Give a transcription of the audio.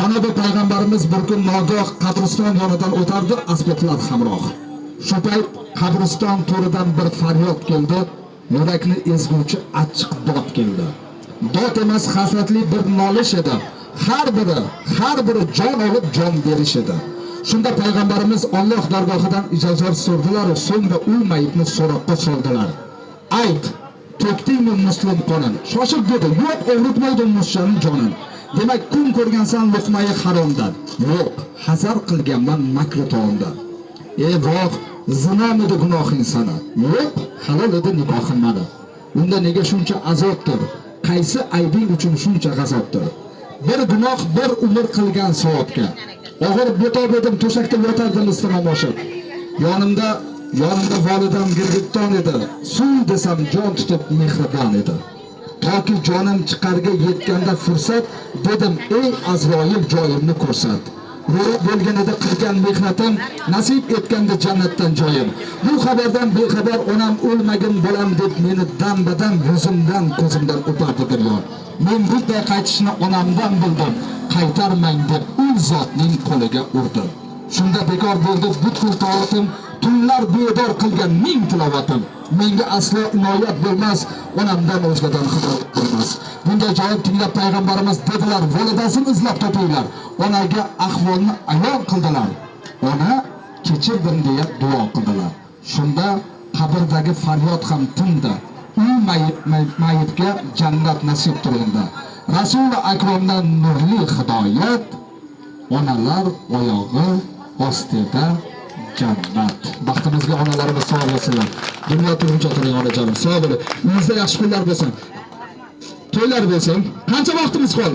Janobi payg'ambarimiz bir kun nogoh qabriston yonidan o'tardi, asboblar hamroh. Shu payt qabriston to'ridan bir faryod keldi, yurakni ezguvchi achchiq dod keldi. Dod emas, hasratli bir nolish edi. Har biri jon olib jon berish edi. Shunda payg'ambarimiz Alloh dargohidan ijozat so'rdilar, so'ngra u mayitni so'roqqa soldilar. Ayt, to'kdingmi muslim qonin? Shoshib dedi, yo'q, og'ritmaydi mushaning jonin. Demak, kun ko'rgansan luqmai haromdan. Yo'q, hazar qilganman makri taomdan. E voh, zinomidi gunohing sana? Yo'q, halol edi nikohim mani. Unda nega shuncha azobdir? Qaysi aybing uchun shuncha g'azobdir? Bir gunoh bir umr qilgan savobga. Og'ir betob edim, to'shakda yotardim istimom oshib. Yonimda volidam girgitton edi. Suv desam jon tutib mehribon edi. Toki jonim chiqarga yetganda fursat, dedim, ey Azroil, joyimni ko'rsat. Ro'y bo'lganida qilgan mehnatim, nasib etganda jannatdan joyim. Bu xabardan bexabar onam o'lmagin bolam deb meni dam badam yuzimdan ko'zimdan o'pardi giryon. Men bunday qaytishni onamdan bildim, qaytarmang deb u zotning qo'liga urdim. Shunda bekor bo'ldi butkul toatim, tunlar bedor qilgan ming tilovatim. Menga aslo inoyat bo'lmas, onamdan o'zgadan hidoyat bo'lmas. Bunday javob tinglab payg'ambarimiz dedilar, volidasini izlab topinglar. Onaga ahvolni ayon qildilar. Ona kechirdim deya duo qildilar. Shunda qabrdagi faryod ham tindi. U mayitga jannat nasib endi. Rasuli akromdan nurli hidoyat, onalar oyog'i ostida jannat. Baxtimizga onalarimiz sog' bo'lsinlar. Dunyo turguncha turing, onajonim, sog' bo'ling. Uyingizda yaxshi kunlar bo'lsin. To'ylar bo'lsin. Qancha vaqtimiz qoldi?